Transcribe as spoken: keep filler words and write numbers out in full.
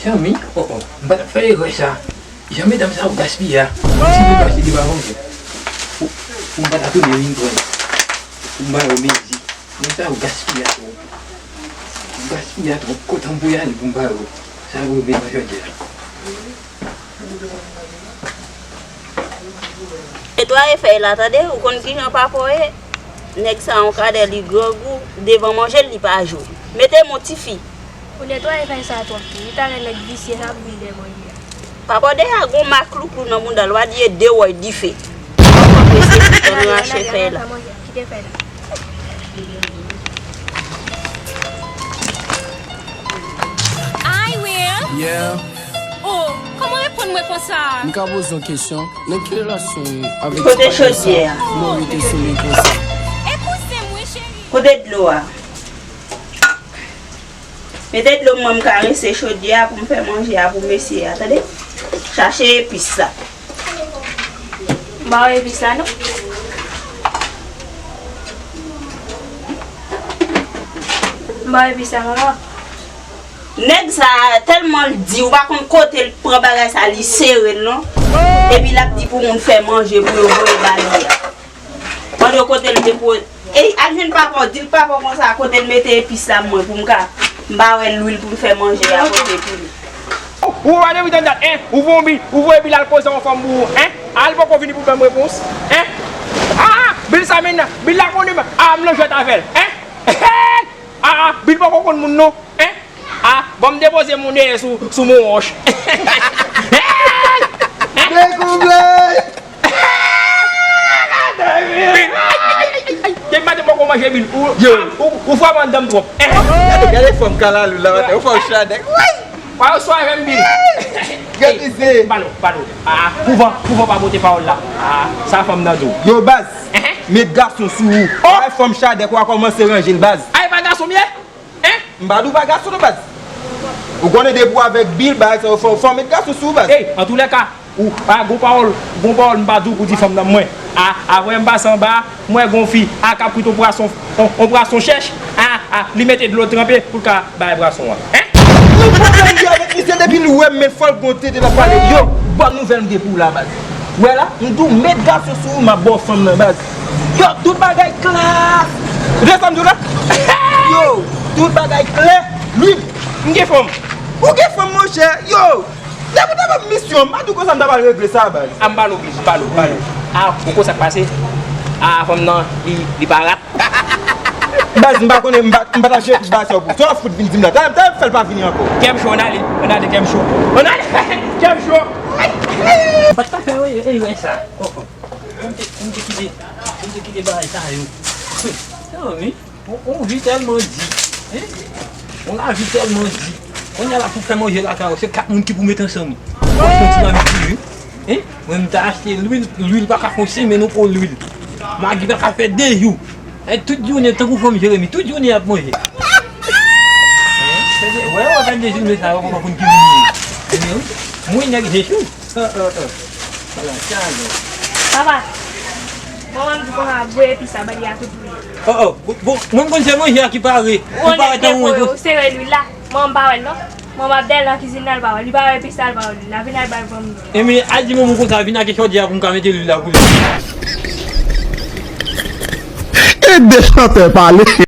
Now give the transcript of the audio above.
Janmi, oh, oh, m pa t ap fè erè sa. Jan medam sa yo gaspiye a. Si nou gaspiye devan manje. Pou, pou m pa ta tounen vin pran. Pou m ba yo mezi. Moun sa yo gaspiye a twòp. Gaspiye a twòp. Kote m pou y ale pou m ba yo? Sa yo vin nan jodi a. Netwaye fèy la, tande? Ou konn kijan papa w ye? Nèg sa yon kadè, li grangou, devan manje l, li pa jwe. Mete men w, tifi. Ou netwaye fèy sa twòp tou wi, talè nèg visye sa ap vin dèyè manje a. Papa w dèyè a gon maklouklou nan mouda l, w a di e de wòy dife. Mesye, kite m rache fèy la. Kite fèy la. Hi, Will. Yeah. Oh, kòman w reponn mwen konsa? M ka poze yon kesyon? Nan ki relasyon w avèk ti patnè sa? Kote chodyè a? Kòman w rete sou li konsa? E kouzen mwen, cheri. Kote dlo a? Mete dlo mwen, m karese chodyè a pou m fè manje a pou mesye a, tande? Chache epis la. M ba w epis la, non. M ba w epis la, manman. Nèg sa a, tèlman l di, ou pa konn kote l pran bagay sa, li sere l, non. Epi l ap di pou moun fè manje pou yo voye ba li a. Pandan kote l depo-, ey, al jwenn papa w, di l papa w konsa, kote l mete epis la mwen, pou m ka, m pa wè lwil pou m fè manje a pote pou li. Ou pa depi tann dat, en, ou voye bil, ou voye bil al koze yon fanm pou ou, en, al poko vini pou ban m repons, en. Ah, bil sa menm nan, bil la konnen, ah, m nan jwèt avè l, en. Ah, ah, bil poko konn moun non, en. Ah, ban m depoze moun dèyè sou, sou mon wòch. Dekonble! Depi maten poko manje bil. Ou, ou, ou frape anndan m twòp. Gade, gade fanm kalalou la maten. Ou fanm chadèk. Woy! Wa yo swa avè m bil. Gade se. Palo, palo. Ah, pouvan, pouvan pa pote pawòl la. Ah, sa fanm nan di w. Yo, baz. Met gason sou ou. Ay, fanm chadèk, w a kòmanse ranje l, baz. Ay, pa gason m ye? Hein? M pa di w pa gason non, baz. Ou konnen depi w avèk bil, bagay sa yo, fò, fò met gason sou ou, baz. Ey, antoulèka, ou, a, gon pawòl, gon pawòl m pa di w pou di fanm nan mwen. A, avè m pase anba, m wè gon fi, a, k ap kwit on pwason, on, on pwason chèch, a, a, li mete dlo tranpe pou l ka bay pwason an. Hein? Yon pwoblèm m gen avèk misye depi l wè m, men fò l gon tete l ap pale. Yo, bòn nouvèl m gen pou w la, baz. Wè la, m di w met gason sou ou, m ap ba w fanm nan, baz. Yo, tout bagay klas. Ou tande sa m di w la? Yo, tout bagay klè. Lwil, m gen fanm. Ou gen fanm, monchè? Yo, depi w ta ban m misyon, m pa di w konsa m ta pral regle sa, baz. A, m pale w, Bill, m pale w, m pale w. A, ou konn sa k pase? A, fanm nan, li, li pa rap. Baz, m pa konnen, m pa, m pa ta jere tout bagay sa yo pou. Sa w ap fout vin di m la? Talè, talè m fè l pa vini ankò. Kè m cho, ann ale, ann ale, kè m cho. Ann ale, kè m cho. M pa t ka fè, wi, wi, wi, sa. Oh, oh. Pou m te, pou m te kite, pou m te kite bagay sa yo. Yo, wi. On, on vi tèlman di. Hein? On lavi tèlman di. Kounye a la pou fè manje lakay ou, se kat moun ki pou met ansanm. Ou ap fè ti mamit pou li. Hein? Mwen, m ta achte lwil, lwil pa ka fè yon semèn, ou pran lwil. Magi pa ka fè de jou. E tout jounen, tankou fanm Jeremi, tout jounen y ap manje. Hein? Wè, wè, gade jounen sa yo, kòman konn ki moun li ye. Mwen, wi. Mwen, nèg Jechou. Papa, manman m di konsa, voye epis la, ba li a tout lwil. Oh, oh, bon, bon, mwen m konn se manje a ki pare. Ou parèt an mwen. Ou sere lwil la. Manman m pa wè l non. Manman m ap dèyè l nan kizin nan, l pa wè l. Li pa wè epis la, l pa wè lwil la. Vin al ba l ban m. Ebyen, al di manman w konsa, vin ak chòdyè a pou m ka mete lwil la pou li. E de chantè pale.